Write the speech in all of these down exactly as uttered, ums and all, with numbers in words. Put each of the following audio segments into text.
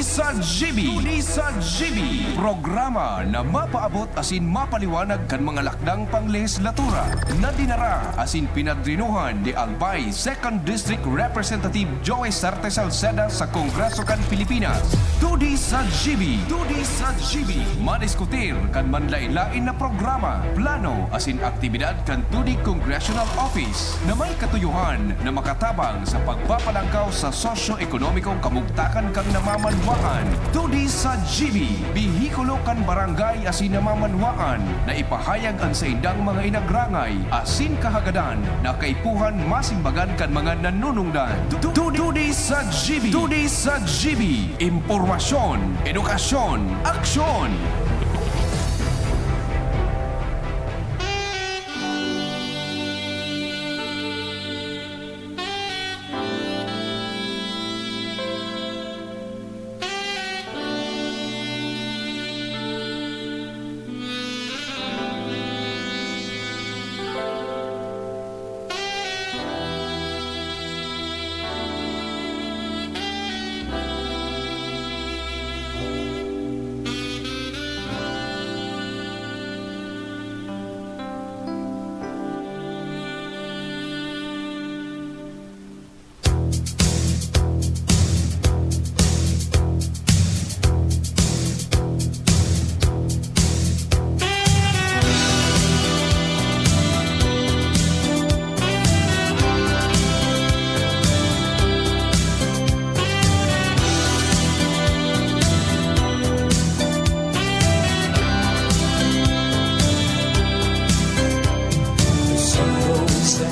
Sa G B, Tudi sa G B, programa na mapaabot asin mapaliwanag kan mga lakdang panglehislatura na dinara asin pinadrinuhan ni Albay Second District Representative Joey Sarte Salceda sa Kongreso kan Pilipinas. Tudi sa G B, Tudi sa G B, madiskutir kan manlaen-laen na programa, plano asin aktibidad kan Tudi Congressional Office na may katuyohan na makatabang sa pagpapalangkaw sa sosyo-ekonomikong kamugtakan kan namamanwaan. Tudi sa G B, behikulo kan barangay asin namamanwaan na ipahayag an saindang mga inagrangay asin kahagadan na kaipuhan masimbagan kan mga nanunungdan. Tu-, tu-, Tudi sa G B, Tudi sa G B, impormasyon, edukasyon, aksyon.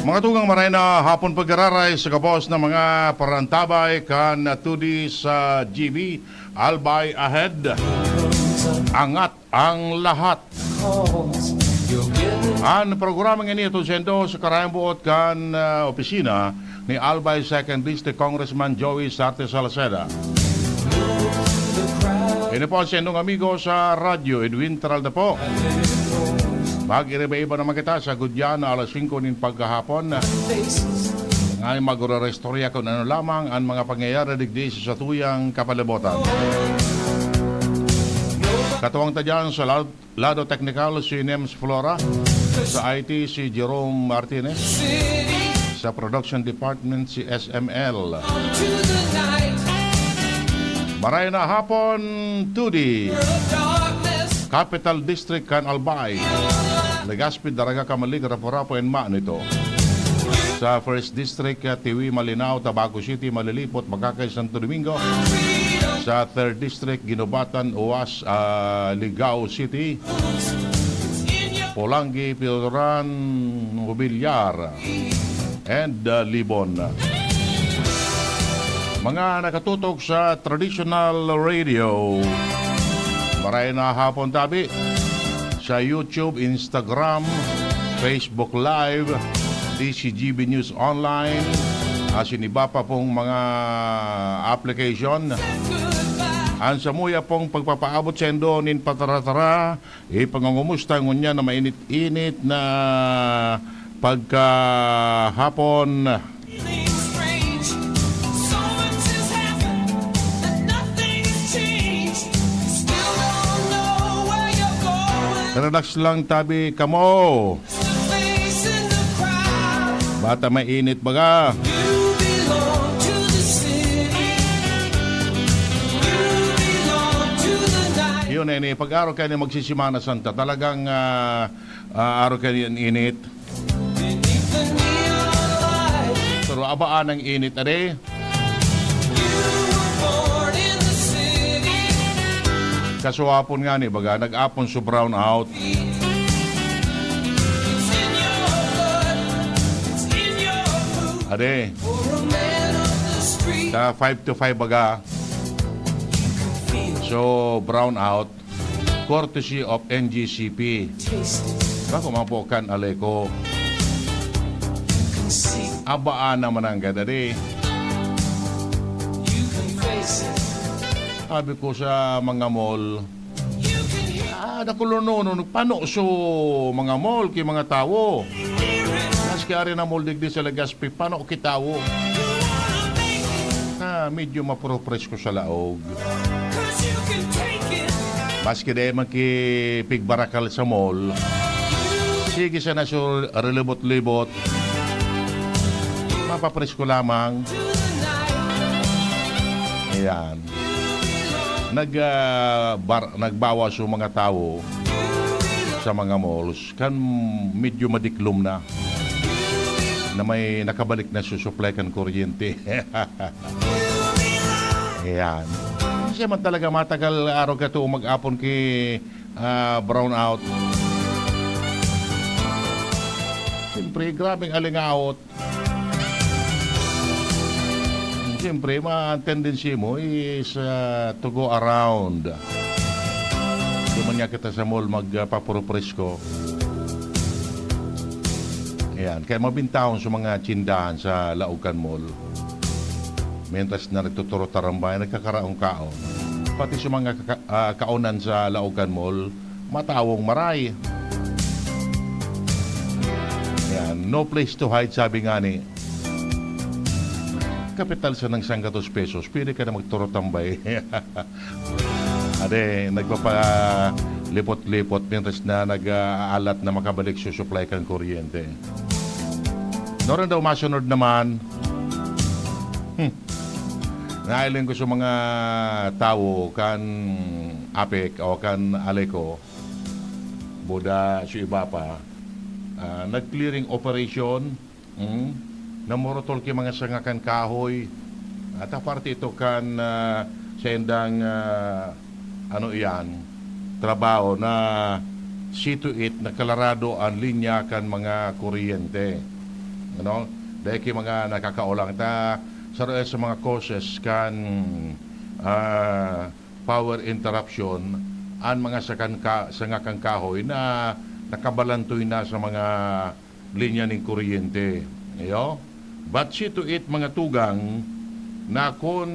Mga tugang, maray na hapon, pagkararay sa gabos na mga parantabay kan Tudi sa G B, Albay Ahead. Angat ang lahat. An programang ini hatod saindo sa karayang buot kan, ah, opisina ni Albay Second District Congressman Joey Sarte Salceda. Ini po an saindong amigo sa radyo, Edwin Teralda po. Mag-iriba-iba naman kita sa gudyan na alas singko nin pagkahapon. Ngayon, magre-restorya kung ano lamang ang mga pangyayari digdi sa satuyang kapalibutan. Katuwang ta dyan sa lado, lado teknikal, si Nems Flora. Sa I T, si Jerome Martinez. Sa production department, si S M L. Maray na hapon, Tudi. Capital District kan Albay. Legazpi, Daraga, Camalig, Rapu-Rapu, and Manito. Sa First District, ah, Tiwi, Malinao, Tabaco City, Malilipot, Bacacay, Santo Domingo. Sa Third District, Guinobatan, Oas, ah, Ligao City, Polangui, Piloran, Mobiliar, and, ah, Libon. Mga nakatutok sa traditional radio, maray na hapon tabi sa YouTube, Instagram, Facebook Live, D C G B News Online, asin iba pa pong mga application. An samuya pong pagpapaabot saindo nin patara-tara, ipangungumusta ngunyan na mainit-init na pagkahapon. Feeling strange. So much has happened that nothing has changed. You still don't know where you're going. Relax lang tabi kamo. Just a face in the crowd. Bata mainit baga. You belong to the city. You belong to the night. Yun, eh, ni pag-araw kayo ni magsisimana Santa, talagang, ah, ah, araw kayo ni init. Pero abaan ang init, ade. Kaswapon nga ni, baga, nag-apon so brown out. Ade. Sa five to five, baga. So, brown out. Courtesy of N G C P. Bako man po kan Aleco. Abaan naman ang gada di. Sabi ko sa mga mall, ah, nakulonono, nagpano so mga mall ki mga tawo. Maski ari na mall digdi sa Legazpi, pano ki tawo. medyo mapurupresko sa laog. Maski dai man ki pigbarakal sa mall, sige sana sa rilibot-libot. Mapapresko lamang. Ayan. Nag, ah, bar-, nagbawas yung mga tao sa mga malls. Kan medyo madiklom na, na may nakabalik na susuplay kan kuryente. Ayan. Kasi man talaga matagal araw ka to mag-apon ki, ah, brownout. Siyempre, grabeng alingaot. Siyempre, ma-, ang tendency mo is, ah, to go around. Di man nga kita sa mall magpapurupresko. Ayan, kaya mabintahon sa mga tsindahan sa laog kan mall. Mientras na nagtuturo tarambay, nagkakaraong kaon. Pati sa mga kaka-, ah, kaonan sa laog kan mall, matawong maray. Ayan, no place to hide, sabi nga ni. Kapital sa ng sanggatos pesos, pwede ka na magturo tambay. Ade, nagpapalipot-lipot mientras na nag-aalat na makabalik sa supply kan kuryente. Noron daw masunod naman, hmm, nailing ko sa mga tawo kan APEC o kan ALECO, buda sa iba pa, ah, nag-clearing operation, hmm, namorotol ki mga sanga kan kahoy. At aparte ito kan, ah, sa endang, ah, ano iyan, trabaho na see to it na kalarado an linya kan mga kuryente. Ano? Dahil ki mga nakakaolang ta, sa, sa mga causes kan, ah, power interruption, an mga sakan ka-, sanga kan kahoy na nakabalantoy na sa mga linya nin kuryente. Iyo? But see to it, mga tugang, na kun,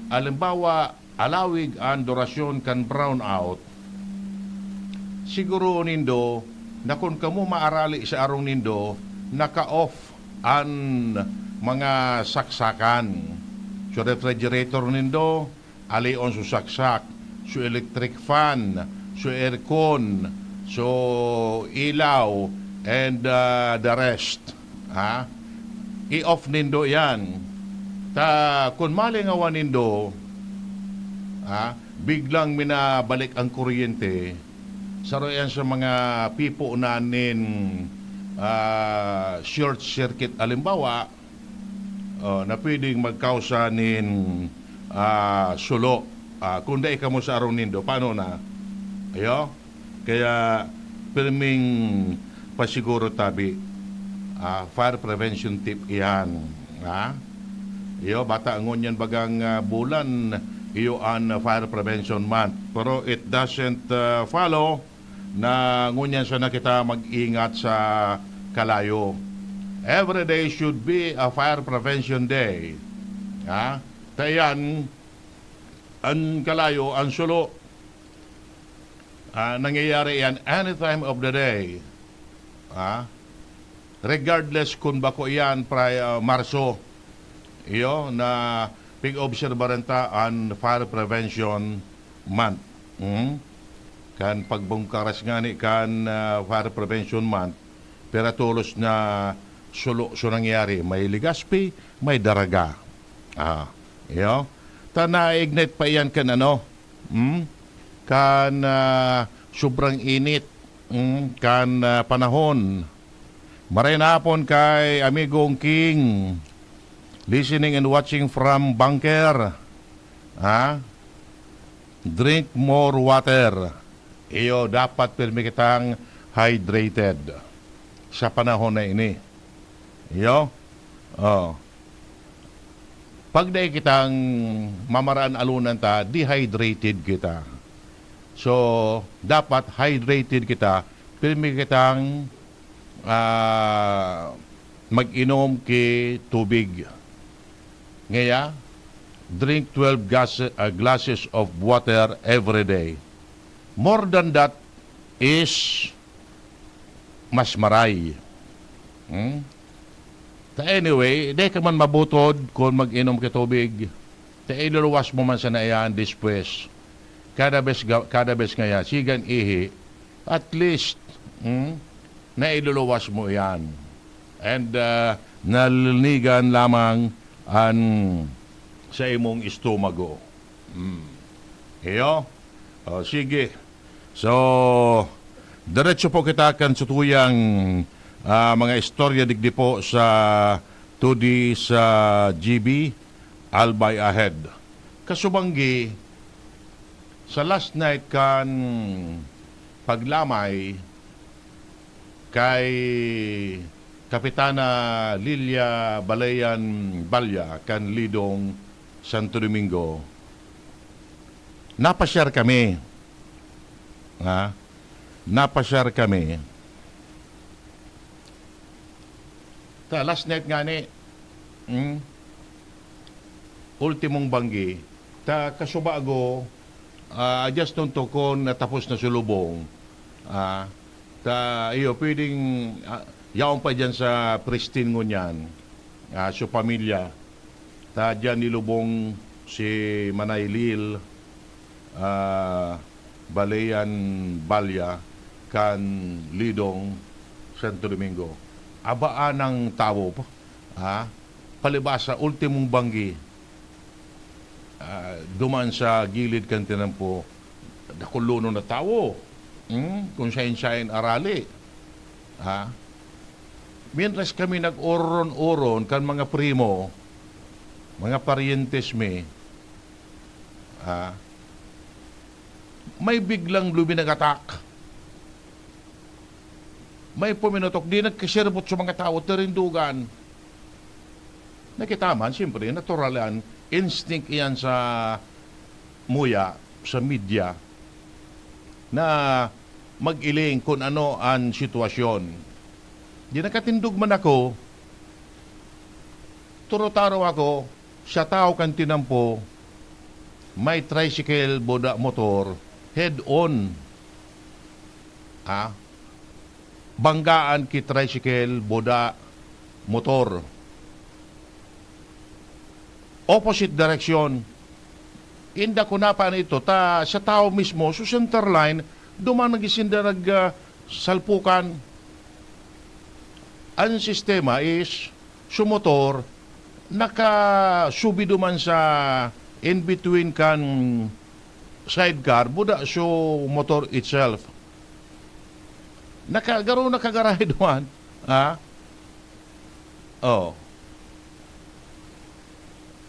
alimbawa, alawig an durasyon kan brownout, siguro nindo na kun kamo maarali sa arong nindo, naka-off an mga saksakan. So, refrigerator nindo, alion so saksak, so electric fan, so aircon, so ilaw, and, ah, the rest. Ha? I-off nindo yan. Ta, kun malingawan nindo, ha, biglang minabalik ang kuryente, saro yan sa mga pipo na nin, ah, short circuit, alimbawa, oh, na pwedeng magkausa nin, ah, sulo. Ah, kung dai kamo sa arong nindo, paano na? Ayo? Kaya, pirming pasiguro tabi, ah, fire prevention tip iyan. Ha? Iyo, bata ngunyan bagang, ah, bulan, iyo an Fire Prevention Month. Pero it doesn't, ah, follow na ngunyan sana kita mag-ingat sa kalayo. Every day should be a fire prevention day. Ha? Ta iyan, an kalayo, an sulo, ah, nangyayari yan any time of the day. Ha? Regardless kun bako iyan, Pri-, ah, Marso, iyo, na pig-obserbaran ta an Fire Prevention Month. Mm? Kan pagbungkaras ngani kan, ah, Fire Prevention Month, pira tolos na sulo so nangyari. May Legazpi, may Daraga. Ah, iyo. Ta na-ignite pa iyan kan ano, hmm? Kan, ah, sobrang init, hmm? Kan, ah, panahon. Maray na hapon kay Amigong King. Listening and watching from bunker. Ha? Drink more water. Iyo, dapat pirmi kitang hydrated sa panahon na ini. Iyo? Oh. Pag dai kitang mamaraan alunan ta, dehydrated kita. So, dapat hydrated kita, pirmi kitang, ah, mag-inom ki tubig. Ngaya, drink twelve gas-, ah, glasses of water every day. More than that is mas maray. Hmm? Anyway, di ka man mabutod kun mag-inom ka tubig. Ta iluluwas mo man sana iyan despues. Kada bes ga-, kada bes ngaya, sigan ihi, at least, hmm, nailuluwas mo iyan. And, ah, nalinigan lamang an sa imong estomago. Hmm. Iyo? O, sige. So, diretso po kita kan satuyang, ah, mga istorya digdi po sa Today sa G B, Albay Ahead. Kasubanggi, sa last night kan paglamay kay Kapitana Lilia Balayan Balya kan Lidong, Santo Domingo, napasyar kami. Ha? Napasyar kami. Ta, last night ngani, hmm, ultimong banggi. Ta, kasubago, ah, just nung tukon na tapos na sulubong. Ah, ta, iyo, pwedeng, ah, yaon pa dyan sa Pristine ngunyan. Ah, so pamilya. Ta, dyan nilubong si Manay Lil, ah, Balean Balya, kan Lidong, Santo Domingo. Abaan ang tawo, ha? Palibasa, ultimong banggi, ah, duman sa gilid kan tinampo, dakulonon na tawo. Hmm? Kung saen-saen arali. Ha? Mientras kami nag-oron-oron kan mga primo, mga paryentes mi, ha? May biglang luminagatak. May puminutok, di nagkasirbot sa mga tawo, tirindugan. Nakita man, siyempre, natural yan. Instinct yan sa muya, sa media, na mag-iling kun ano an sitwasyon. Di nakatindog man ako, turutaro ako, sa tawo kan tinampo, may tricycle, boda, motor, head-on. Ah, banggaan ki tricycle, boda, motor. Opposite direction. Inda ko na pa ito, ta sa tawo mismo, so center line, duman nag-isinda nag, ah, salpukan. Ang sistema is, so motor, nakasubi duman sa in between kan sidecar, buda so motor itself. Naka-, garo nakagarahe duman, ha? Oh.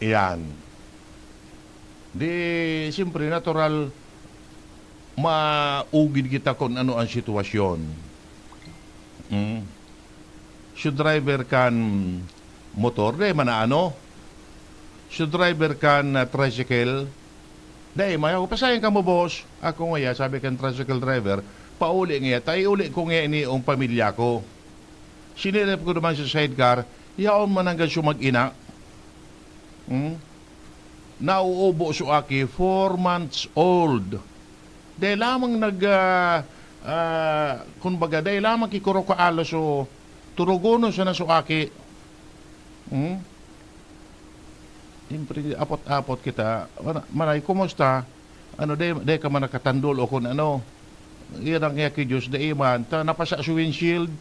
Iyan. Di, siyempre, natural, maugid kita kun ano ang sitwasyon. Mm. So, driver kan motor, di man na ano? So, driver kan, ah, tricycle, dai man ako, "Pasayang kamo, boss." Ako ngaya, sabi kan tricycle driver, "Pauli ngaya, ta iuli ko ngaya ini ang pamilya ko." Sinirip ko naman sa sidecar, yaon man nanggad siya mag-ina. Hmm? Nauubo so aki, four months old. Dai lamang nag, ah, ah, kumbaga, dai lamang kikuro kaalo so turugonon sana so aki. Hmm? Siyempre, apot-apot kita. "Mana-, Manay, kumusta? Ano, dai, dai ka man nakatandol o kun ano?" Iyan ang iya ki Diyos, dai man. Ta, napasa sa windshield.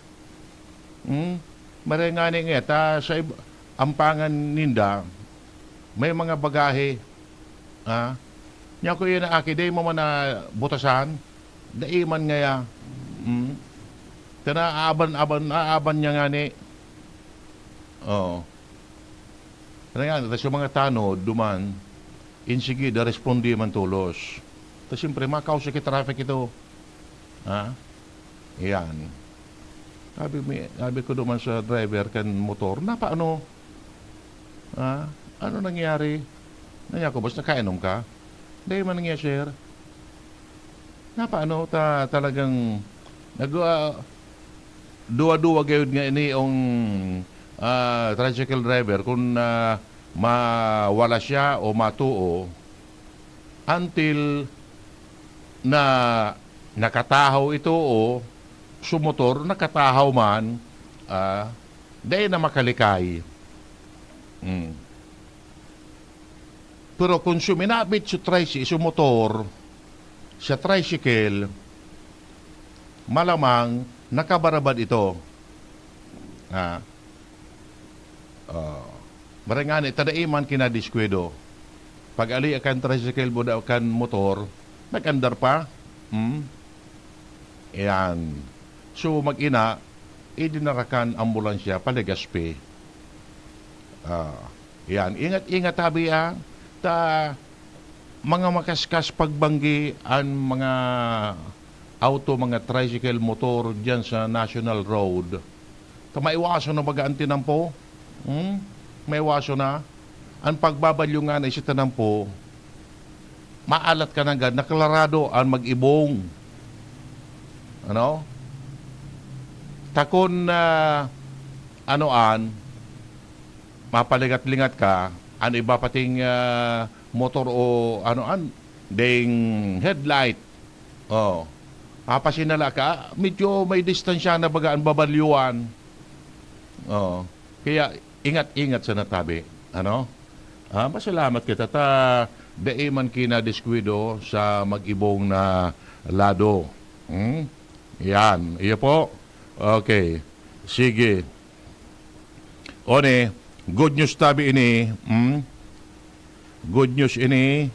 Hmm? Maray ngani nga, ta sa ib-, ampangan ninda, may mga bagahe. Ha? Nya ko iyan na aki, dai mo man na butasan? Dai man ngaya. Hmm? Ta na, aaban-aban, aaban niya ngani. Oo. Kaya nga, tas yung mga tanod, duman, insigida, responde man tolos. Tas siyempre, makausa ki traffic ito. Ha? Yan. Sabi, mi-, sabi ko duman sa driver kan motor, "Napaano? Ha? Ano nangyari?" Nanya ko, "Boss, nakainom ka?" "Dai man niya, sir." Napaano ta talagang nag, ah, duwa-duwa gayud nga ini ang, ah, tricycle driver kung, ah, mawala siya o matuo until na nakatahaw ito o su motor nakatahaw man, ah, dai na makalikay. Mm. Pero kung suminabit sa tricy-, sa motor, sa tricycle, malamang nakabarabad ito. Ah. Ah. Maray ngani, ta dai man kinadiskwado. Pag-ali kan tricycle mo da-, kan motor, nag-andar pa. Hmm? Ayan. So, mag-ina, idinara kan ambulansya pa Legazpi. Ah, yan. Ingat-ingat, tabi, ah. Ta, mga makaskas pagbanggi an mga auto, mga tricycle, motor diyan sa National Road. Ta maiwason na baga an tinampo? Hmm? Maiwason na? An pagbabalyo ngani sa tinampo, maalat ka nanggad, naklarado an mag-ibong. Ano? Takon na, ano an, mapalingat-lingat ka, an iba pating, ah, motor o ano an, ding headlight. Oh. Papasinala ka, medyo may distansya na baga an babalyuan. Oh. Kaya ingat-ingat sa natabi. Ano? Ah, masalamat kita ta dai man kinadiskwado sa mag-ibong na lado. Hmm? Yan. Iyo po. Okay. Sige. One, good news tabi ini. Hmm? Good news ini.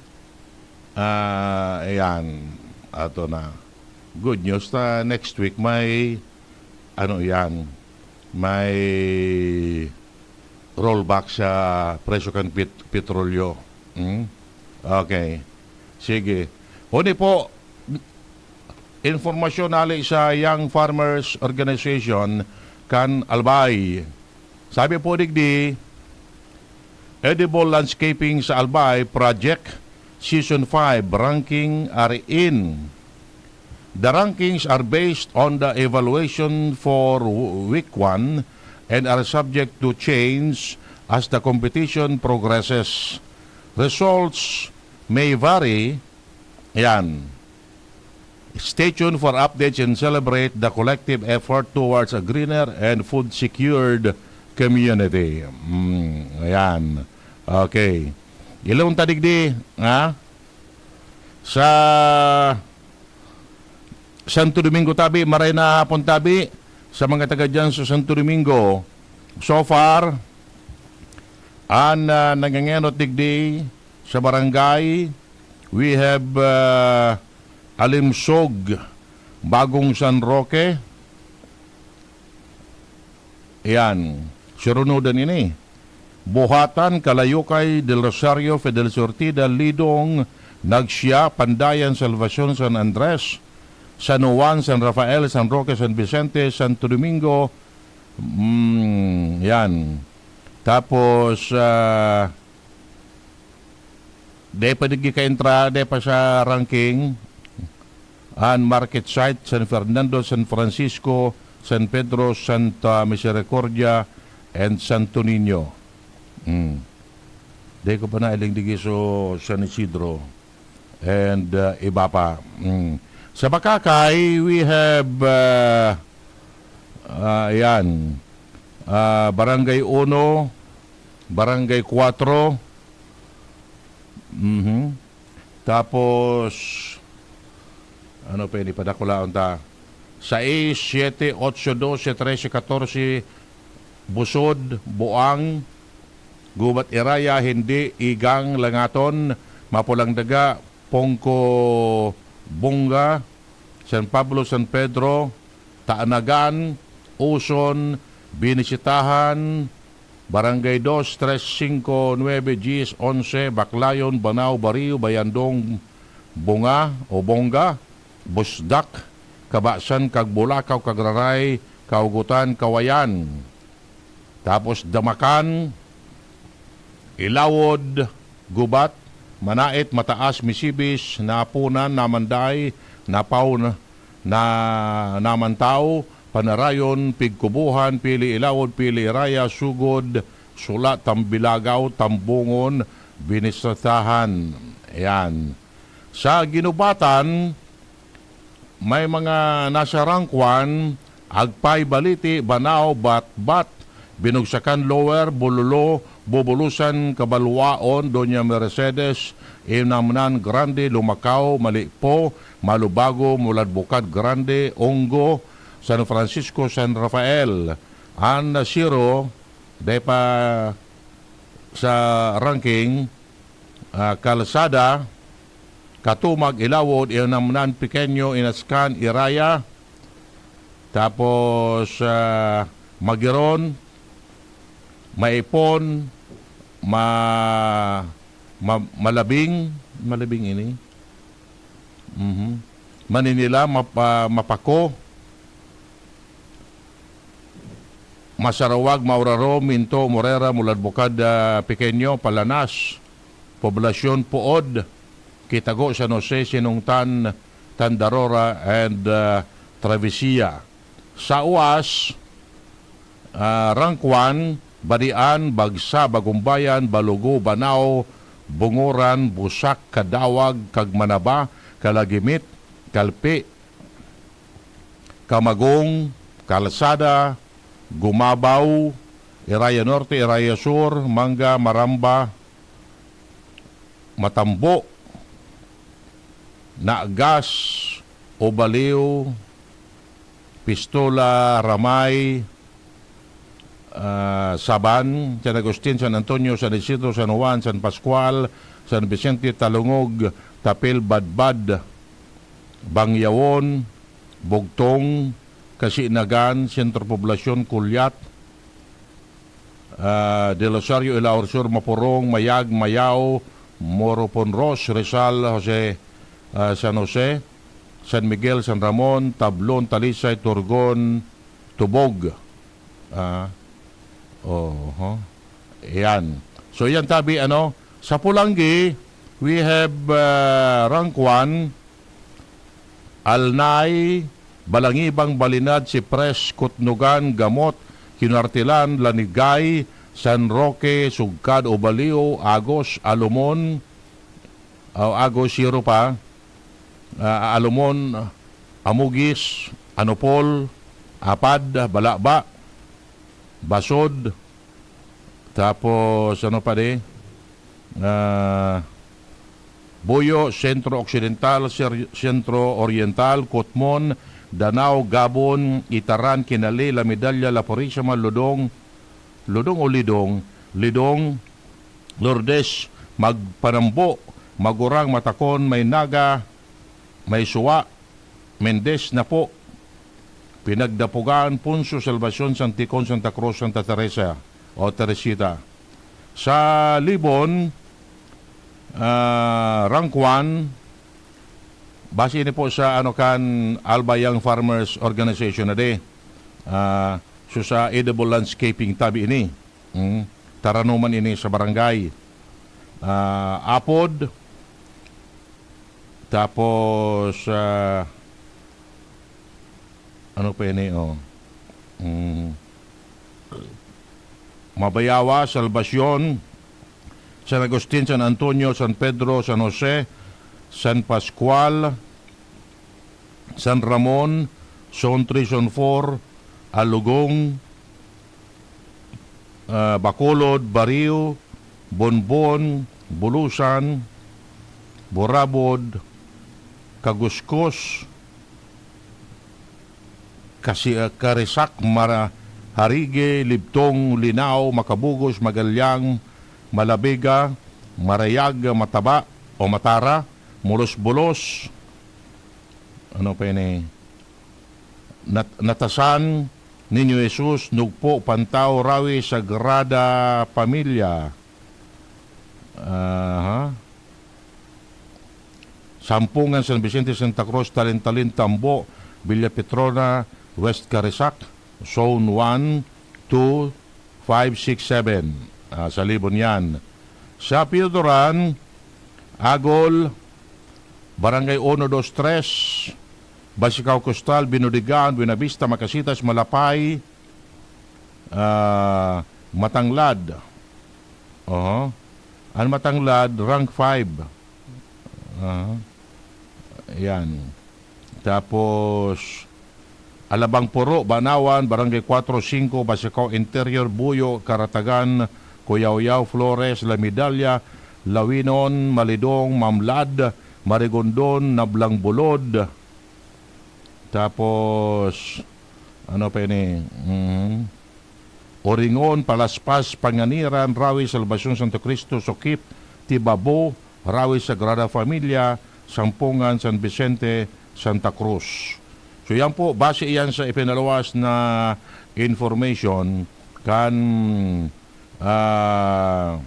Ah, ayan. Ato na. Good news ta next week may, ano yan, may rollback sa presyo kan pet-, petrolyo. Hmm? Okay. Sige. Huni po, informasyon hali sa Young Farmers Organization kan Albay. Sabi po digdi, Edible Landscaping sa Albay Project, Season five, Ranking are in. The rankings are based on the evaluation for w-, week one and are subject to change as the competition progresses. Results may vary. Yan. Stay tuned for updates and celebrate the collective effort towards a greener and food secured community. Mm, ayan. Okay. Ilong ta digdi, ha? Sa Santo Domingo tabi, maray na hapon tabi sa mga taga dyan sa Santo Domingo. So far, an, ah, nangangenot digdi sa barangay, we have, ah, Alimsog, Bagong San Roque. Ayan, sirunudan ini. Buhatan, Kalayukay, Del Rosario, Fidel Sortida, Lidong, Nagsia, Pandayan, Salvacion, San Andres, San Juan, San Rafael, San Roque, San Vicente, Santo Domingo. Mm, yan. Tapos, ah, di pa digdi ka-entra, di pa sa ranking. An market site, San Fernando, San Francisco, San Pedro, Santa Misericordia, and Santo Niño. Mm. Di ko pa nailing digdi so San Isidro. And, uh, iba pa. Mm. Sa Bacacay, we have, uh, uh, ayan, uh, Barangay Uno, Barangay Cuatro. Mhm. Tapos, ano pa ini? Padakulaon ta. Sais, siyete, otso, dose, trese, katorse, Busod, Buang, Gubat Iraya, Hindi, Igang, Langaton, Mapulang Daga, Pongko, Bunga, San Pablo, San Pedro, Taanagan, Uson, Binisitahan, Barangay dos, tres, singko, nuebe, dyes, onse, Baclayon, Banao, Bario, Bayandong, Bunga o Bongga, Busdak, Kabasan, Kagbulakaw, Kagraray, Kaugutan, Kawayan. Tapos Damakan, Ilawod, Gubat, Manait, Mataas, Misibis, Napunan, Namanday, Napaw, na, Namantaw, Panarayon, Pigkubuhan, Pili Ilawod, Pili Iraya, Sugod, Sula, Tambilagaw, Tambungon, Binisatahan. Ayan. Sa Ginubatan, may mga nasa Rangkuan, Agpay, Baliti, Banao, Batbat, Binugsakan Lower, Bulolo, Bubulusan, Kabalwaon, Doña Mercedes, Inamnan Grande, Lumacao, Malipo, Malubago, Mulad Bukad Grande, Ongo, San Francisco, San Rafael. An Siro, dai pa sa ranking, ah, Kalsada, Katumag, Ilawod, Inamnan, Pequeño, Inascan, Iraya, tapos, ah, Magiron, Maipon, Ma-, Ma-, Malabing, Malabing ini. Mhm. Maninila, Mapa-, Mapaco, Masarawag, Mauraro, Minto, Morera, Mulad Bukad, ah, Pequeño, Palanas, Poblacion, Pood, Quitago, San Jose, Sinungtan, Tandarora, and, ah, Travesía. Sa Uas, ah, Rank one, Badian, Bagsa, Bagumbayan, Balugo, Banao, Bungoran, Busak, Kadawag, Kagmanaba, Kalagimit, Kalpi, Kamagong, Kalsada, Gumabaw, Iraya Norte, Iraya Sur, Manga, Maramba, Matambo, Nagas, Ubaliw, Pistola, Ramay, ah, Saban, San Agustin, San Antonio, San Isidro, San Juan, San Pascual, San Vicente, Talungog, Tapil, Badbad, Bangyawon, Bugtong, Kasinagan, Sentro Poblasyon, Kulyat, ah, Del Rosario, Ilaor Sur, Mapurong, Mayag, Mayao, Moroponros, Rizal, Jose, ah, San Jose, San Miguel, San Ramon, Tablon, Talisay, Turgon, Tubog. Ah, oho. Ayan. So, yan tabi, ano, sa Polangui, we have, ah, Rank one, Alnay, Balangibang, Balinad, Sipres, Kutnogan, Gamot, Kinartilan, Lanigay, San Roque, Sugkad, Ubaliw, Agos, Alumon, ah, Agos, Siro pa, ah, Alumon, Amugis, Anupol, Apad, Balaba, Basod, tapos ano pa di? Ah, Buyo, Sentro Occidental, Ser-, Sentro Oriental, Kutmon, Danao, Gabon, Itaran, Kinali, La Medalla, La Purisima, Ludong, Ludong o Lidong? Lidong, Lourdes, Magpanambo, Magurang, Matakon, Maynaga, Maysuwa, Mendez, Napo, Pinagdapugan, Ponso, Salvacion, Santicon, Santa Cruz, Santa Teresa o Teresita. Sa Libon, ah, Rank one, base ini po sa, ano, kan Alba Young Farmers Organization na di. Ah, so sa edible landscaping tabi ini. Hmm, taranuman ini sa barangay. Ah, apod, tapos, ah, ano pa ini, oh? Hmm. Mabayawa, Salvacion, San Agustin, San Antonio, San Pedro, San Jose, San Pascual, San Ramon, Zone three, Zone four, Alugong, ah, Bacolod, Bario, Bonbon, Bulusan, Burabod, Kaguskos, Kasi-, ah, Karisak, Mara-, Harige, Libtong, Linao, Makabugos, Magalyang, Malabega, Marayag, Mataba o Matara, Mulos-bulos, ano pa ini? Nat-, Natasan, Niño Jesus, Nugpo, Pantao, Rawi, Sagrada Familia. Aha. Sampungan, San Vicente, Santa Cruz, Talintalin, Tambo, Villa Petrona, West Carisac, Zone one, two, five, six, seven. Ah, sa Libon yan. Sa Piodoran, Agol, Barangay uno, dos, tres, Basicao Costal, Binodigan, Buenavista, Macasitas, Malapay, ah, Matanglad. Oho. Ang Matanglad, rank five. Aha. Yan. Tapos, Alabang Puro, Banawan, Barangay Cuatro Cinco, Basico Interior, Buyo, Karatagan, Cuyao-Yao, Flores, La Medalla, Lawinon, Malidong, Mamlad, Marigondon, Nablang Bulod. Tapos, ano pa ini? Mhm. Oringon, Palaspas, Panganiran, Rawi, Salvacion, Santo Cristo, Sokip, Tibabo, Rawi, Sagrada Familia, Sampungan, San Vicente, Santa Cruz. So yan po, base iyan sa ipinaluwas na information kan, ah,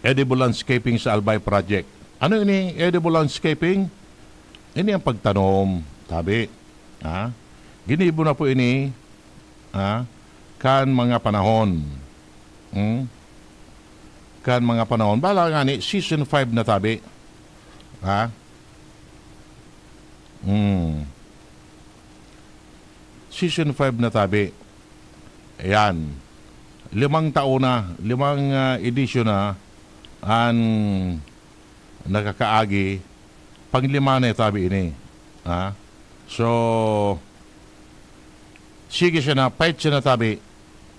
Edible Landscaping sa Albay Project. Ano ini edible landscaping? Ini ang pagtanom, tabi. Ha? Ginibo na po ini, ha? Kan mga panahon. Hmm? Kan mga panahon. Bala nga ni, season five na tabi. Ha? Hmm. Season five na tabi. Ayan. Limang taon na, limang, ah, edisyon na an nakakaagi. Panglima na tabi ini. Ha? So, sige siya na, pait siya na tabi.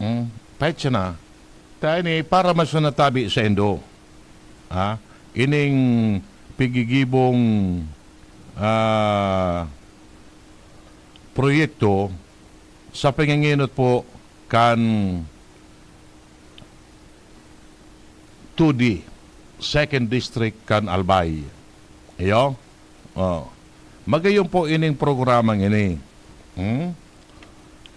Hmm? Pait siya na. Ta ini, para mas na tabi sa indo. Ha? Ining pigigibong, ah, proyekto sa panginginot po kan two D, Second District kan Albay. Iyo? Oh. Magayon po ining programang ini. Hmm?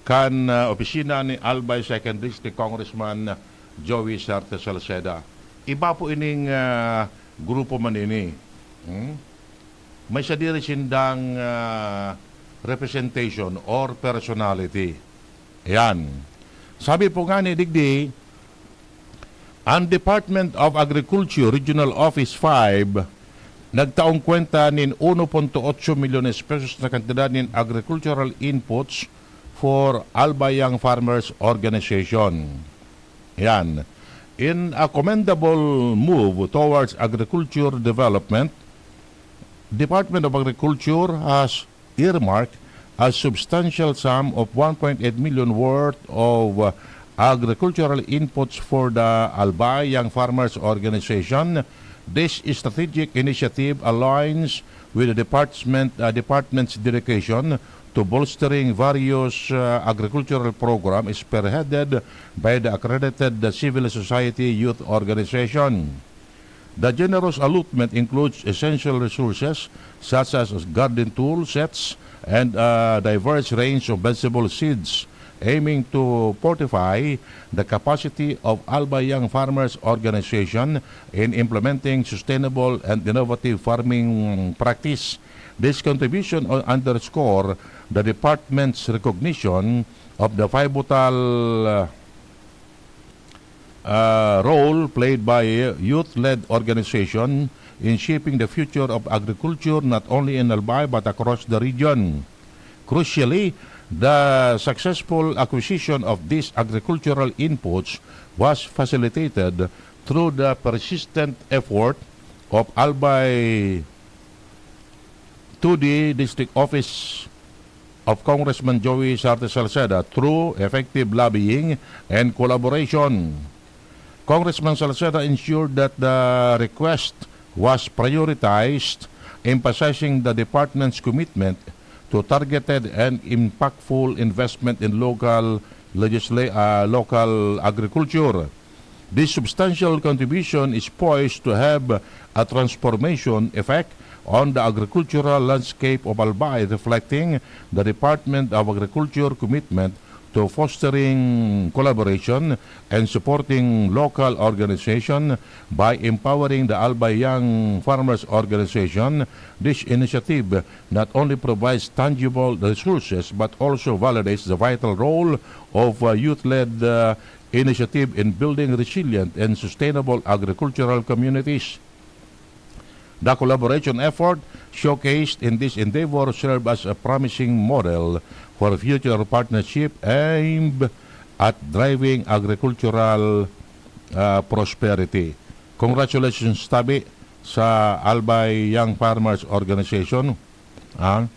Kan, ah, opisina ni Albay Second District Congressman Joey Sarte Salceda. Iba po ining, ah, grupo man ini. Hmm? May sadiri sindang, ah, representation or personality. Ayan. Sabi po nga ni digdi, ang Department of Agriculture Regional Office five nagtaong kwenta nin uno punto otso milyones pesos na kantidad nin agricultural inputs for Albay Young Farmers Organization. Yan. In a commendable move towards agriculture development, Department of Agriculture has earmarked a substantial sum of one point eight million worth of, uh, agricultural inputs for the Albay Young Farmers Organization. This strategic initiative aligns with the department, uh, department's dedication to bolstering various, uh, agricultural programs spearheaded by the accredited Civil Society Youth Organization. The generous allotment includes essential resources such as garden tool sets and a diverse range of vegetable seeds, aiming to fortify the capacity of Albay Young Farmers Organization in implementing sustainable and innovative farming practice. This contribution underscore the department's recognition of the pivotal, uh, uh, role played by youth-led organization in shaping the future of agriculture not only in Albay but across the region. Crucially, the successful acquisition of these agricultural inputs was facilitated through the persistent effort of Albay two D District Office of Congressman Joey Sarte Salceda through effective lobbying and collaboration. Congressman Salceda ensured that the request was prioritized, emphasizing the department's commitment to targeted and impactful investment in local legisla-, uh, local agriculture. This substantial contribution is poised to have a transformation effect on the agricultural landscape of Albay, reflecting the Department of Agriculture commitment to fostering collaboration and supporting local organization by empowering the Albay Young Farmers Organization. This initiative not only provides tangible resources but also validates the vital role of, uh, youth-led, uh, initiative in building resilient and sustainable agricultural communities. The collaboration effort showcased in this endeavor serve as a promising model for future partnership aimed at driving agricultural, uh, prosperity. Congratulations, tabi, sa Albay Young Farmers Organization. Ah,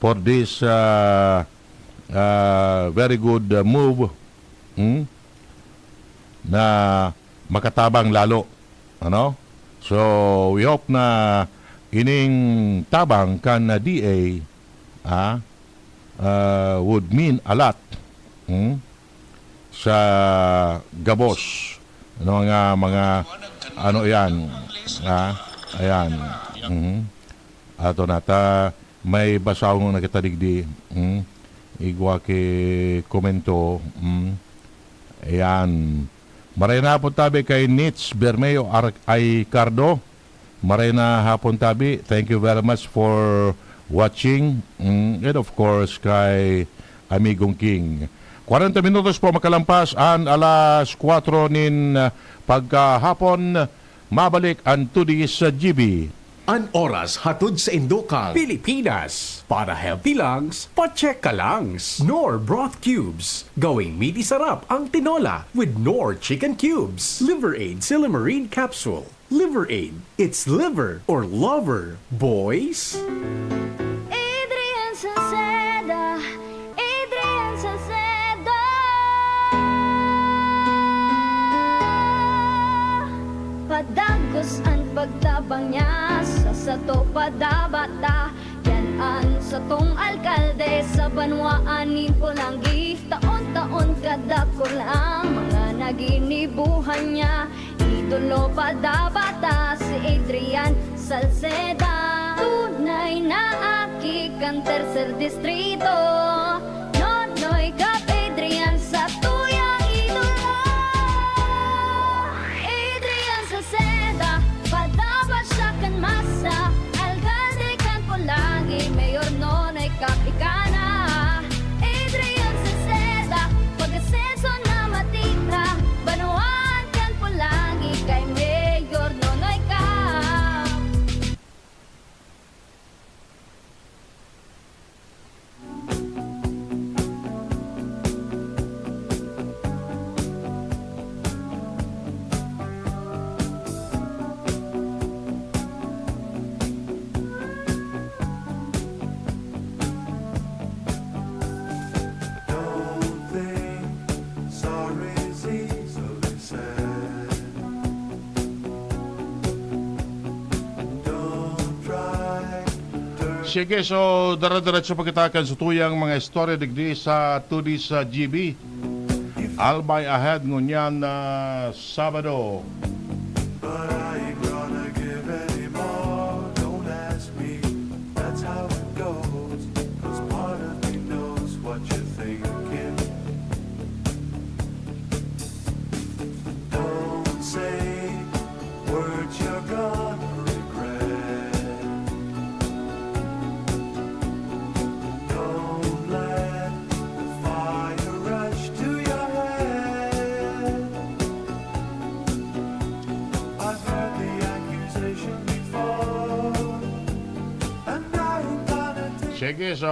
for this, ah, ah, very good, ah, move, hmm, na makatabang lalo, ano? So, we hope na ining tabang kan, ah, D A, ah, ah, would mean a lot, hmm, sa gabos, ano, mga, mga, ano yan, ah, ayan. Mhm. Ato na ta, may basahon na kita digdi. Hmm? Igwa ki komento. Hmm? Ayan. Maray na hapon tabi kay Nits Bermeo Ar-, ay Cardo. Maray na hapon tabi. Thank you very much for watching. Hmm? And of course, kay Amigong King. Kwarenta minutos po makalampas an alas kwatro nin, ah, pagkahapon. Mabalik an Today's G B. An oras hatod sa Indokal, Pilipinas. Para healthy lungs, pa-check ka lungs. Knorr Broth Cubes. Gawing midi sarap ang tinola with Knorr Chicken Cubes. Liver Aid Silymarin Capsule. Liver Aid. It's liver or lover, boys. Adrian Salceda, Adrian Salceda. Padagos an pagtabang niya sa sato padabata. Yan an satong alkalde sa banwaan nin Polangui. Taon-taon kadakul ang mga naginibuhan niya. Idolo padabata si Adrian Salceda. Tunay na aki kan tercer distrito. Nonoy Cap Adrian sa tuyang idolo. Adrian Salceda, padapat siya kan masa. Alkalde kan Polangui, Mayor Nonoy Cap ika na. Adrian Salceda, pag-asenso na matira. Banwaan kan Polangui kay Mayor Nonoy Cap. Don't think sorry's easily said. Don't try to turn Sige, so, dara-diretso pa kita kan satuyang mga istorya digdi sa Today's G B. Albay Ahead ngunyan na Sabado. But I ain't gonna give any more. Don't ask me. That's how it goes. 'Cause part of me knows what you're thinking. Don't say words you're gonna regret. Don't let the fire rush to your head. I've heard the accusation before, and I ain't gonna take Sige, so,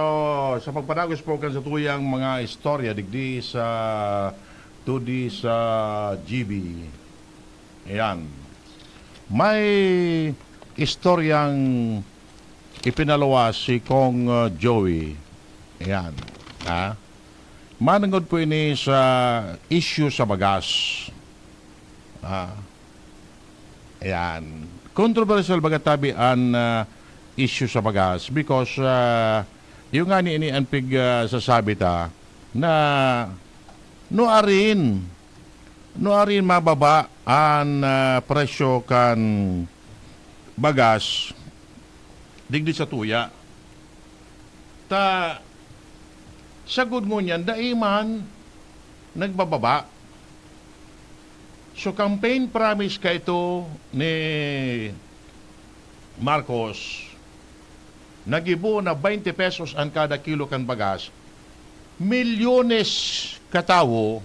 sa pagpadagos po kan satuyang mga istorya digdi sa Today's G B. Ayan. May istoryang ipinaluwas si Kong, uh, Joey. Ayan. Ha? Manungod po ini sa issue sa bagas. Ah. Ayan. Controversial baga tabi an, ah, issue sa bagas because, ah, yung nga ni ini an pig, ah, sasabi ta na nuarin, nuarin mababa an, ah, presyo kan bagas digdi sa tuya. Ta, sagkod ngunyan, dai man nagbababa. So, campaign promise kaito ni Marcos, nagibo na twenty pesos an kada kilo kan bagas. Milyones ka tawo,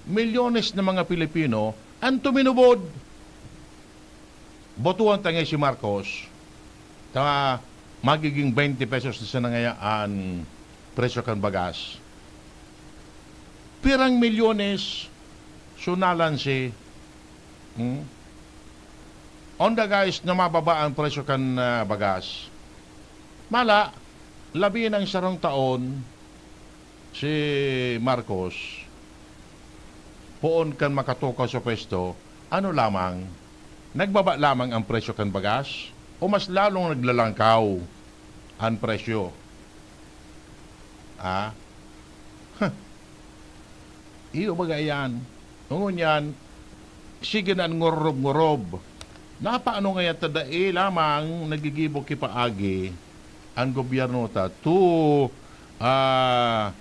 milyones na mga Pilipino an tuminubod. Botohan ta ngaya si Marcos, ta magiging twenty pesos na sana ngaya an presyo kan bagas. Pirang milyones so nalansi, hmm? On the guise na mababa an presyo kan, ah, bagas. Mala, labi nang sarong taon si Marcos, poon kan makatukaw sa pwesto, ano lamang, nagbaba lamang ang presyo kan bagas o mas lalong naglalangkaw an presyo? Ah? Iyo baga iyan. Ngunyan, sige na an ngorob-ngorob. Napaano ngayan ta dai lamang nagigibo ki paagi an gobyerno ta to, ah,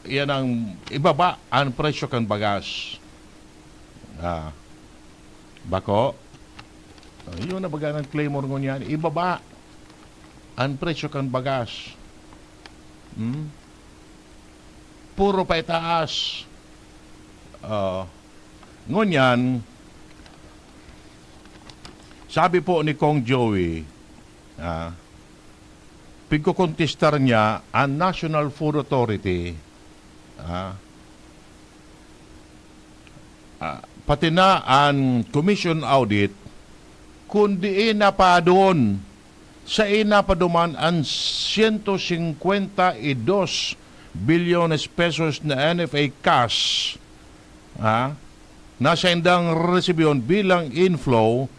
iyan ang ibaba an presyo kan bagas. Ah, bako? Oh, yun na baga ng claymore ngunyan. Ibaba an presyo kan bagas. Hmm? Puro pa itaas. Ah, ngunyan, sabi po ni Kong Joey, ah, pigkokontestar niya ang National Food Authority, ah, ah, pati na ang Commission Audit, kundi napadon sa inapaduman ang siyento singkwenta y dos bilyones pesos na N F A cash, ah, na saindang resibyon bilang inflow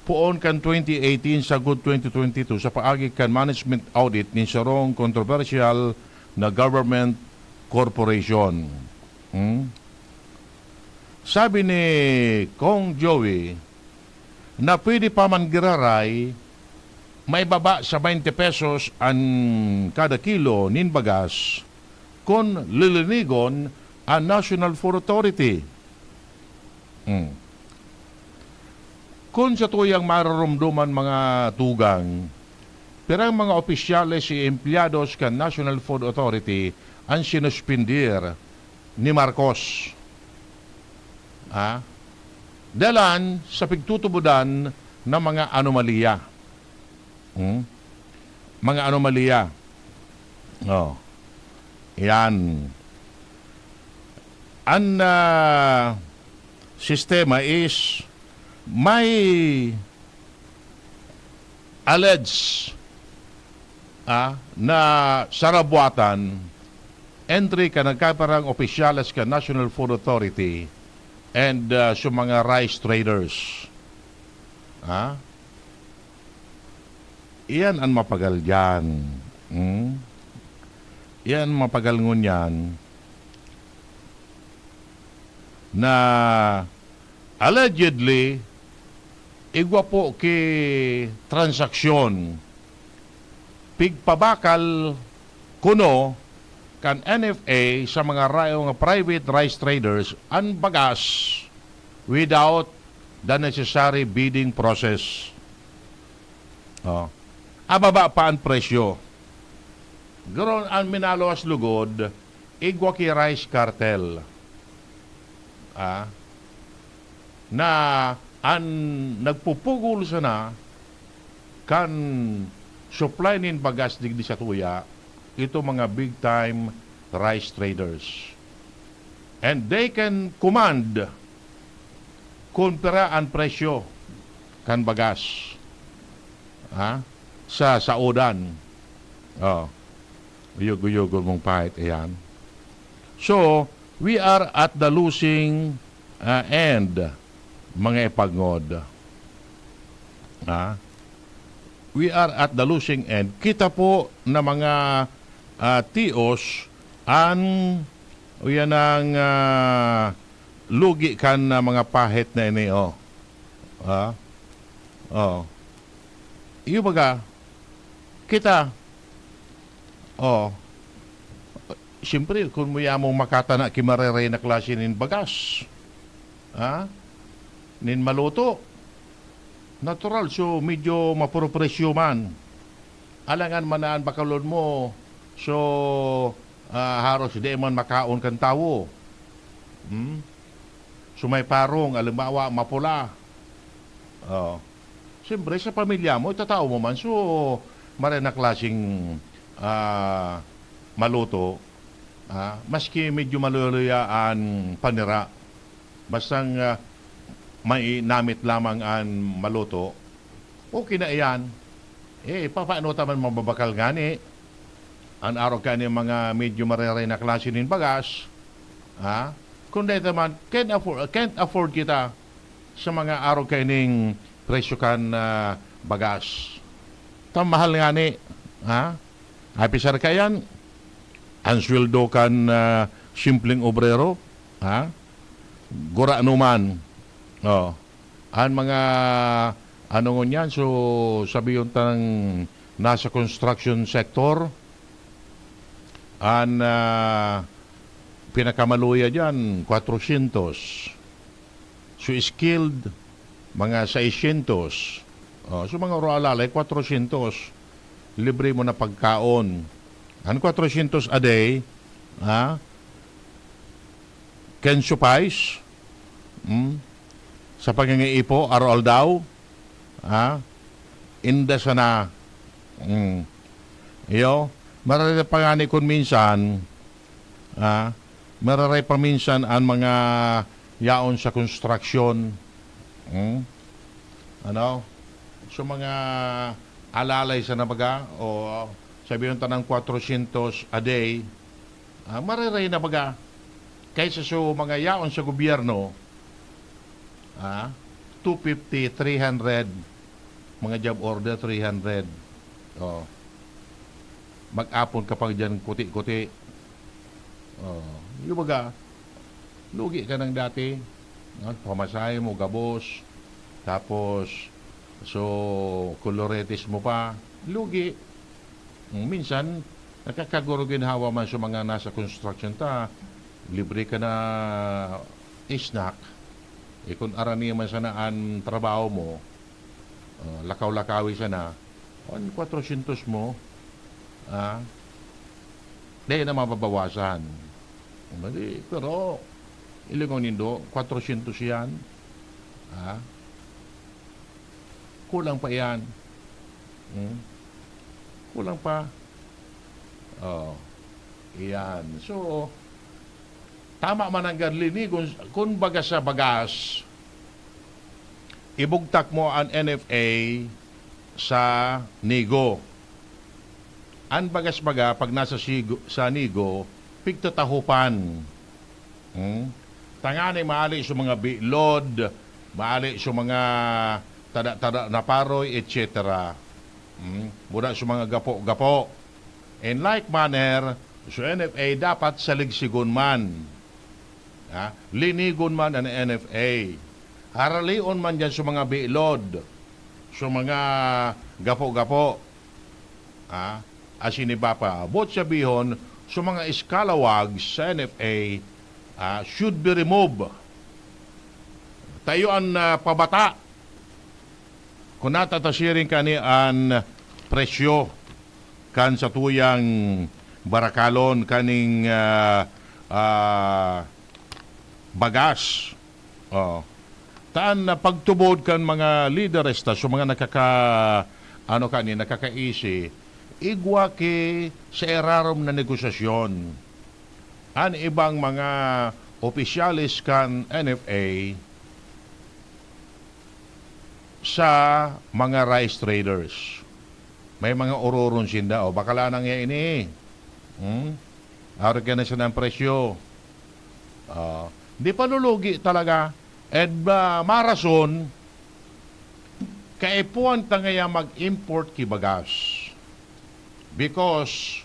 poon kan twenty eighteen sagkod twenty twenty-two sa paagi kan management audit nin sarong kontrobersyal na government corporation. Hmm? Sabi ni Kong Joey na pwede pa man giraray maibaba sa twenty pesos an kada kilo nin bagas kun lilinigon an National Food Authority. Hmm. Kun satuyang mararomdoman mga tugang, pirang mga opisyales y empleyados kan National Food Authority an sinuspindir ni Marcos. Ah? Dalan sa pigtutubodan na mga anomalya. Hmm? Mga anomalya. Oh. Yan. An, ah, sistema is may alleged, ah, na sarabuatan entry kan nagkaparang opisyales kan National Food Authority and, ah, sa mga rice traders. Ah? Iyan an mapagal diyan. Hmm? Iyan an mapagal ngunyan na allegedly igwa po ki transaksyon pigpabakal kuno kan N F A sa mga rayo nga private rice traders an bagas without the necessary bidding process. Oh. Ababa pa an presyo. Garo an minaluwas lugod, igwa ki rice cartel. Ah, na an nagpupugol sana kan supply nin bagas digdi sa tuya, ito mga big time rice traders. And they can command kun pira an presyo kan bagas, ha, sa saodan. Oh, uyog-uyogon mong pahit, ayan. So, we are at the losing, ah, end, mga ipagngod. Ha? We are at the losing end. Kita po na mga, ah, tios an, uyan ang, ah, lugi kan, ah, mga pahit na ini, oh. Ha? Oh. Iyo baga, kita, oh, siyempre, kun mo yamong makatana ki marerey na klase nin bagas, ha? Nin maluto. Natural, so medyo mapuropresyo man. Alangan man na an bakalon mo, so, ah, haros di man makaon kan tawo. Hmm? So may parong, halimbawa, mapula. Oh. Siyempre, sa pamilya mo, itatao mo man. So, maray na klaseng, ah, maluto, ah, maski medyo maluluya an panira, bastang, ah, mainamit lamang an maluto, okay na iyan. Eh, papaano ta man mababakal ngani? an arog kaining mga medyo mareray na klase nin bagas, ha? Kun dai ta man, can't afford, can't afford kita sa mga arog kaining presyo kan, ah, bagas. Ta mahal ngani, ha? Apisar kaiyan, an sweldo kan, ah, simpleng obrero, ha? Gurano man. Oh. An mga, ano ngunyan, so, sabihon tang nasa construction sector, an, ah, pinakamaluya diyan, kwatrosyentos. So, skilled, mga saisyentos. Oh, so, mga oroalalay, kwatrosyentos. Libre mo na pagkaon. An kwatrosyentos a day, ha? Can suffice? Hmm? Sa pagngangaipo, araw-aldaw? Ha? Inda sana. Hmm. Iyo, mararay pa ngani kun minsan, ha? Mararay pa minsan an mga yaon sa konstruksyon. Hmm? Ano? So, mga alalay sana baga, o sabihon ta ng kwatrosyentos a day, ah, mararay na baga. Kaysa so mga yaon sa gobyerno, ah, two fifty, three hundred, mga job order, three hundred. Oh. Mag-apon ka pa diyan, kuti-kuti. Oh, yung baga, lugi ka ng dati. No? Pamasahe mo, gabos. Tapos, so, koloretes mo pa. Lugi. Minsan, nakakaguruginhawa man sa mga nasa construction ta, libre ka na snack. Eh, kung arani man sana an trabaho mo, ah, lakaw-lakawi sana, an kwatrosyentos mo, ah, dai na mababawasan. Mali, pero, ilingaw nindo, kwatrosyentos yan. Ah, kulang pa yan. Hmm? Kulang pa. Oh, iyan. So, tama man ang gadlinigon, kun baga sa bagas, ibugtak mo an N F A sa Nigo. An bagas baga, pag nasa sigo, sa Nigo, pigtatahopan. Hmm? Tangani maali sa mga bilod, maali sa mga tada-tada na paroy, et cetera. Hmm? Mura sa mga gapo-gapo. In like manner, sa N F A dapat saligsigon man. Ha? Linigon man an N F A. Haralion man diyan sa mga bilod, sa mga gapo-gapo. Ha? Asin iba pa. Boot sabihon, sa mga scalawags sa N F A, ah, should be removed. Tayo an, ah, pabata. Kung natatasiring kani an presyo kan satuyang barakalon kaning, ah, ah, bagas. Oh. Taan na pagtubod kan mga lideres ta, so mga nakaka-, ano kani, nakakaisi, igwa ki sa irarom na negosasyon. An ibang mga opisyales kan N F A sa mga rice traders. May mga ororon sinda, o, bakala nang ya ini. Hmm? Arog kaiyan na siya ng presyo. Ah, di pa lulugi talaga. And, ah, marason, kaipuhan ta ngaya mag-import ki bagas. Because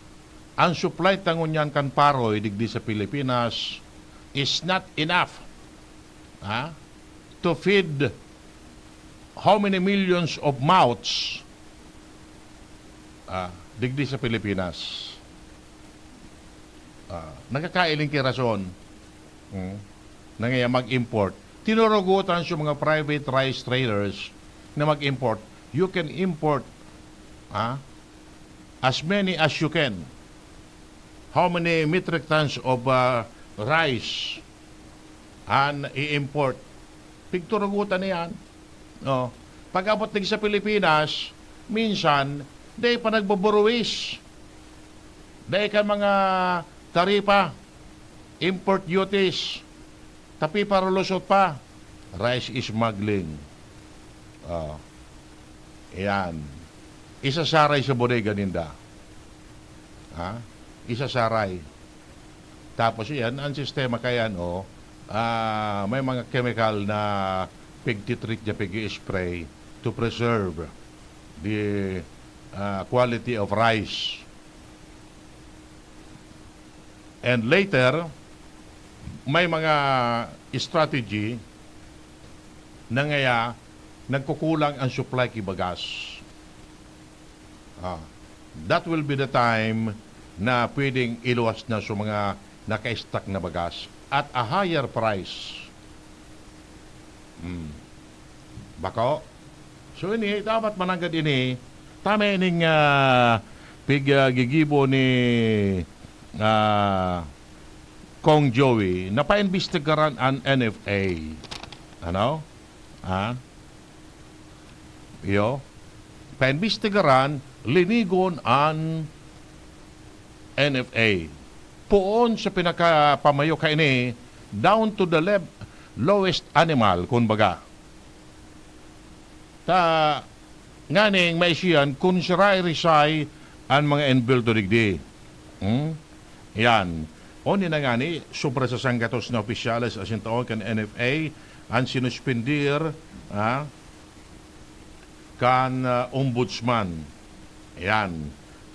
ang supply ta ngunyan kan paroy digdi sa Pilipinas is not enough, ha, to feed how many millions of mouths, ah, digdi sa Pilipinas. Ah, nakakailing ki rason, hmm, na ngaya mag-import. Tinurugotan sa mga private rice traders na mag-import. You can import, ah, as many as you can. How many metric tons of, ah, rice an i-import? Pigturugotan na yan. No? Pag-abot din sa Pilipinas, minsan, dai pa nagbuburuwis. Dai ka mga taripa, import duties, tapi parulusot pa. Rice smuggling. Oh. Yan. Isasaray sa bodega ninda. Ha? Isasaray. Tapos iyan, ang sistema kayan, oh, ah, may mga chemical na pigtitreat niya, pig-i-spray to preserve the, ah, quality of rice. And later, may mga strategy na ngaya nagkukulang ang supply ki bagas. Ah, that will be the time na pwedeng iluwas na sa mga naka-stock na bagas at a higher price. Hmm. Bako? So ini, dapat mananggad ini, tama ining, ah, pig-, ah, gigibo ni, ah, Kong Joey, na paimbestigaran an N F A. Ano? Ah? Iyo? Paimbestigaran, linigon an N F A. Poon sa pinakapamayo kaini, down to the lev-, lowest animal, kumbaga. Ta, nganing maisiyan kun siray-risay an mga enbilto digdi. Hmm? Yan. O ni na ngani, sobra sa sanggatos na opisyales asin taon kan N F A an sinuspendir, ah, kan, ah, ombudsman. Yan.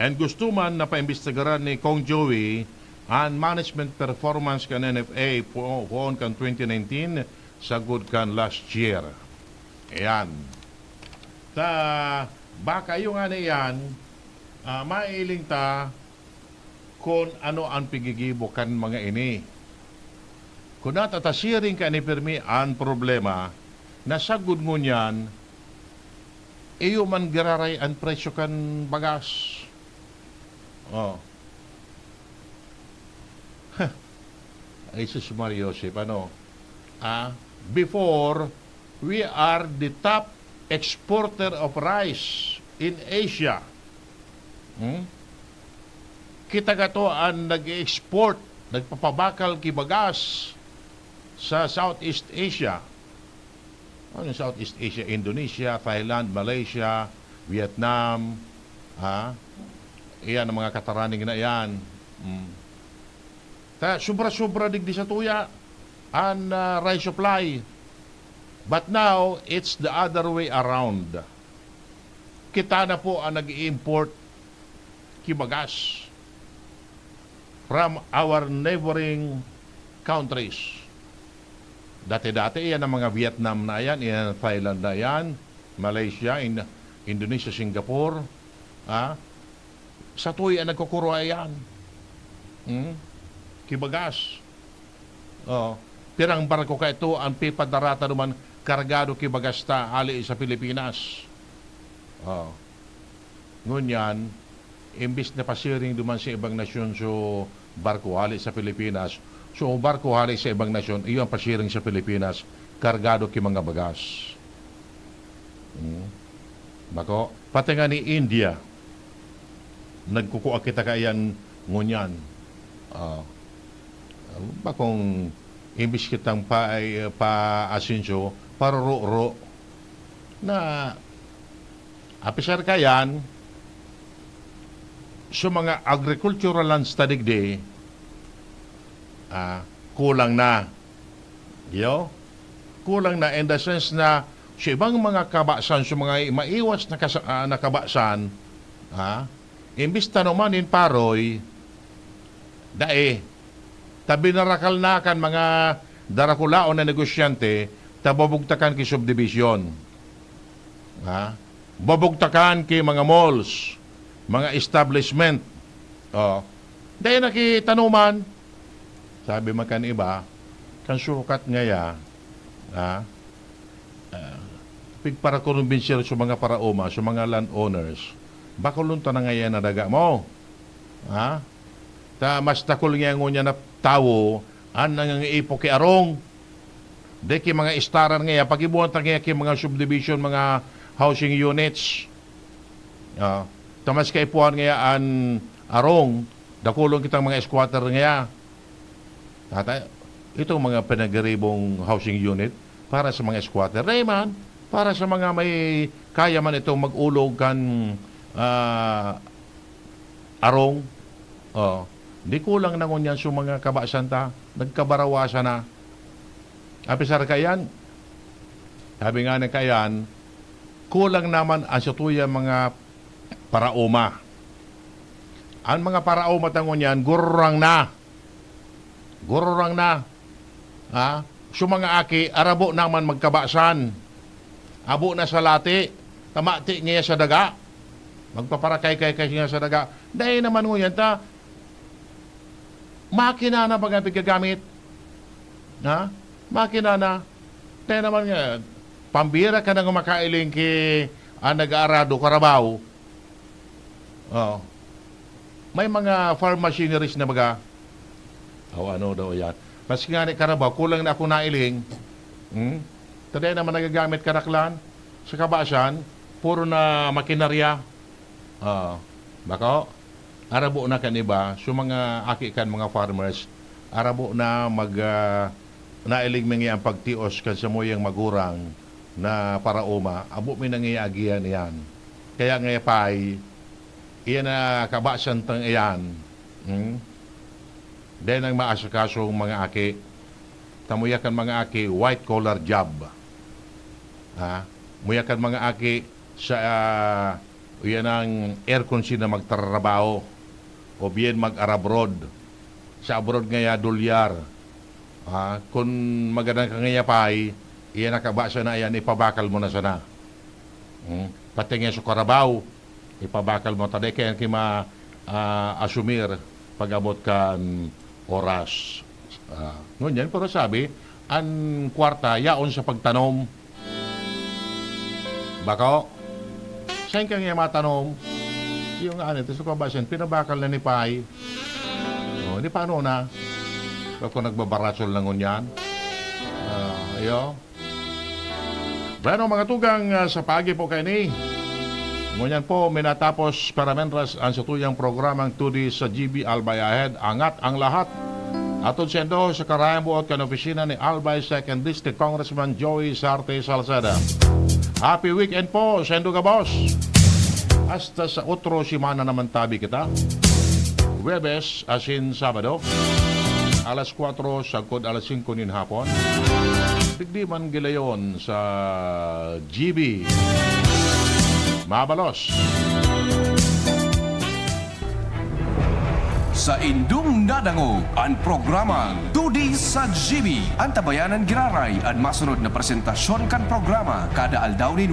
And gusto man na paimbestigaran ni Kong Joey an management performance kan N F A po-, poon kan twenty nineteen sagod kan last year. Ayan. Ta, baka yung ano yan, ah, mailing ta kun ano an pigigibo kan mga ini. Kun natatasiring ka ni pirmi an problema, na sagkod ngunyan, iyo man giraray an presyo kan bagas. Oh. Ay, sus Mario Joseph, ano? Ah, before, we are the top exporter of rice in Asia. Hmm? Kita gato an nag-export, nagpapabakal ki bagas sa Southeast Asia. Ano yung Southeast Asia? Indonesia, Thailand, Malaysia, Vietnam, ha? Iyan ang mga kataraning na iyan. Mm. Ta, sobra-sobra digdi sa tuya an, ah, rice supply. But now, it's the other way around. Kita na po ang nag-i-import ki bagas from our neighboring countries. Dati-dati, iyan ang mga Vietnam na yan, iyan ang Thailand na yan, Malaysia, In-, Indonesia, Singapore. Ah, sa tuya nagkukurwa yan. Hmm? Ki bagas. Oh, pirang barko ka ito ang pipadarata naman kargado ki bagas ta hali sa Pilipinas. Oh. Ngunyan, imbis na pasiring duman sa ibang nasyon so barko hali sa Pilipinas, so barko hali sa ibang nasyon, iyo ang pasiring sa Pilipinas, kargado ki mga bagas. Hmm. Bako, pati nga ni India, nagkukua kita kaiyan ngunyan. Ah, bakong imbis kitang pa, pa asenso, paruro-ro. Na, apisar kaiyan, sa mga agricultural lands ta digdi, ah, kulang na. Yo? Kulang na in the sense na sa ibang mga kabasan, sa mga maiwas na kasa-, ah, na kabasan, ha? Imbis tanuman nin paroy, dai. Ta binarakal na kan mga darakulaon na negosyante, ta babugtakan ki subdivision. Ha? Babugtakan ki mga malls, mga establishment. Oh. Dai na ki tanuman. Sabi man kan iba, kan surukat ngaya, ha? Ah, pigparakurumbinsil sa mga paraoma, sa mga landowners, bakulon ta na ngaya na daga mo. Ha? Ta mas dakul ngaya ngunyan na tawo an nangangiipo ki arong. Dai ki mga istaran ngaya, pagibohan ta ngaya ki mga subdivision, mga housing units. Ah, ta mas kaipuhan ngaya an arong, dakulon kitang mga squatter ngaya. Tata, itong mga pinagaribong housing unit para sa mga squatter. Dai man, para sa mga may kaya man itong mag-ulog kan, ah, arong. Oh, di kulang na ngunyan sa mga kabasan ta, nagkabarawasan na. Apisar kaiyan, sabi nga ng kaiyan, kulang naman ang satuya mga paraoma. Ang mga paraoma ta ngunyan, gururang na. Gururang na. Ha? So mga aki, arabo naman magkabasan. Abo na sa lati, tamati niya sa daga. Magpaparakaykay-kay niya sa daga. Dahil naman ngunyan ta, makina na baga pigagamit. Ha? Makina na. Kaya naman nga, pambira ka nang makailing ki ang nag-aarado, karabaw. Oh. May mga farm machineries na baga. O ano daw yan. Mas nga ni karabaw, kulang na ako nailing. Hmm? Taday naman nagagamit karaklan. Sa kabasan, puro na makinarya. Ah, bako, arabo na kan iba. So, mga aki kan mga farmers, arabo na mag, ah, nailing mi ngiyan pagtios kan samuyang magurang na paraoma, abo mi na ngiya agihan iyan. Kaya nga pay, iyan na kabasan tang iyan. Hmm? Dahil ang maasakasong mga aki, tamuya kan mga aki, white collar job. Ha? Muya kan mga aki sa, ah, iyan ang aircon sina magtrabaho o bien mag-arabroad. Sa abroad ngaya, dolyar. Ha? Kun magadan ka ngaya pay, iyan nakabasa na iyan, ipabakal mo na sana. Hmm? Pati nga sa karabaw, ipabakal mo. Taday kayan ki ma, ah, asumir pag-abot kan oras. Ah, ngunyan, pero sabi, ang kwarta, yaon sa pagtanom. Bako, saan ka nga matanom? Yung ano, ito sa kabasan, pinabakal na ni Pai. Oh, di paano na? Bako nagbabarasol na ngunyan. Ah, ayo. Bueno, mga tugang, ah, sa pagi po kaini. Ngunyan po, minatapos paramenras ang satuyang programang Today sa G B Albay Ahead, Angat ang Lahat. Atod sendo sa karayang buot kan opisina ni Albay Second District Congressman Joey Sarte Salceda. Happy weekend po, sendo gabos. Hasta sa otro semana naman tabi kita. Huwebes asin Sabado, alas kwatro sagkod alas singko nin hapon. Digdi man gilayon sa G B. Mabalos. Sa indong nadangog an programang Today sa G B, antabayanan giraray an masunod na presentasyon kan programa kada aldaw nin